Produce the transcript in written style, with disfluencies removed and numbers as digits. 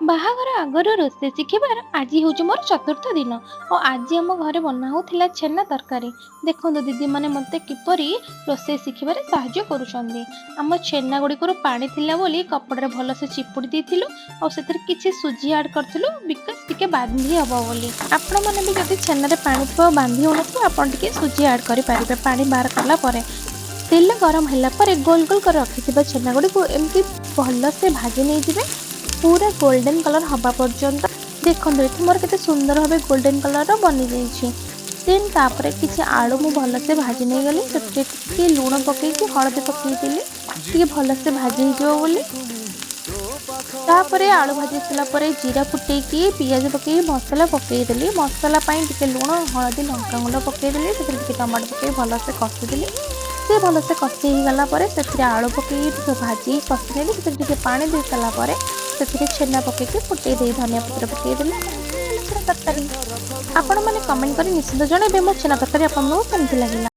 ବାହାଘର ଆଗରୁ ରୋଷେଇ ଶିଖିବାର ଆଜି ହେଉଛି ମୋର ଚତୁର୍ଥ ଦିନ ଆଉ ଆଜି ଆମ ଘରେ ବନା ହେଉଥିଲା ଛେନା ତରକାରୀ। ଦେଖନ୍ତୁ, ଦିଦିମାନେ ମୋତେ କିପରି ରୋଷେଇ ଶିଖିବାରେ ସାହାଯ୍ୟ କରୁଛନ୍ତି। ଆମ ଛେନା ଗୁଡ଼ିକରୁ ପାଣି ଥିଲା ବୋଲି କପଡ଼ାରେ ଭଲସେ ଚିପୁଡ଼ି ଦେଇଥିଲୁ ଆଉ ସେଥିରେ କିଛି ସୁଜି ଆଡ଼୍ କରିଥିଲୁ, because ଟିକେ ବାନ୍ଧି ହେବ ବୋଲି। ଆପଣମାନେ ବି ଯଦି ଛେନାରେ ପାଣି ଥିବ, ବାନ୍ଧି ହେଉନଥିବ, ଆପଣ ଟିକେ ସୁଜି ଆଡ଼୍ କରିପାରିବେ ପାଣି ବାହାର କଲା ପରେ। ତେଲ ଗରମ ହେଲା ପରେ ଗୋଲ ଗୋଲ କରି ରଖିଥିବା ଛେନା ଗୁଡ଼ିକୁ ଏମିତି ଭଲସେ ଭାଜି ନେଇଯିବେ, ପୁରା ଗୋଲ୍ଡେନ୍ କଲର୍ ହେବା ପର୍ଯ୍ୟନ୍ତ। ଦେଖନ୍ତୁ, ଏଠି ମୋର କେତେ ସୁନ୍ଦର ଭାବେ ଗୋଲ୍ଡେନ୍ କଲର୍ର ବନିଯାଇଛି। ଦେନ୍ ତାପରେ କିଛି ଆଳୁ ମୁଁ ଭଲସେ ଭାଜି ନେଇଗଲି। ସେଥିରେ ଟିକେ ଲୁଣ ପକେଇକି ହଳଦୀ ପକେଇଦେଲି, ଟିକେ ଭଲସେ ଭାଜି ହେଇଯିବ ବୋଲି। ତାପରେ ଆଳୁ ଭାଜି ସାରିଲା ପରେ ଜିରା ଫୁଟେଇକି ପିଆଜ ପକେଇକି ମସଲା ପକେଇଦେଲି। ମସଲା ପାଇଁ ଟିକେ ଲୁଣ, ହଳଦୀ, ଲଙ୍କାଗୁଣ୍ଡ ପକେଇଦେଲି। ସେଥିରେ ଟିକେ ଟମାଟୋ ପକେଇ ଭଲସେ କଷିଦେଲି। ସେ ଭଲସେ କଷି ହେଇଗଲା ପରେ ସେଥିରେ ଆଳୁ ପକେଇକି ଟିକେ ଭାଜି କଷିନେଲି। ସେଥିରେ ଟିକେ ପାଣି ଦେଇ ସାରିଲା ପରେ ସେଥିରେ ଛେନା ପକେଇକି ଫୁଟେଇ ଦେଇ ଧନିଆ ପତ୍ର ପକେଇଦେଲି। ଛେନା ତରକାରୀ। ଆପଣମାନେ କମେଣ୍ଟ କରି ନିଶ୍ଚିତ ଜଣାଇବେ, ମୋ ଛେନା ତରକାରୀ ଆପଣଙ୍କୁ କେମିତି ଲାଗିଲା।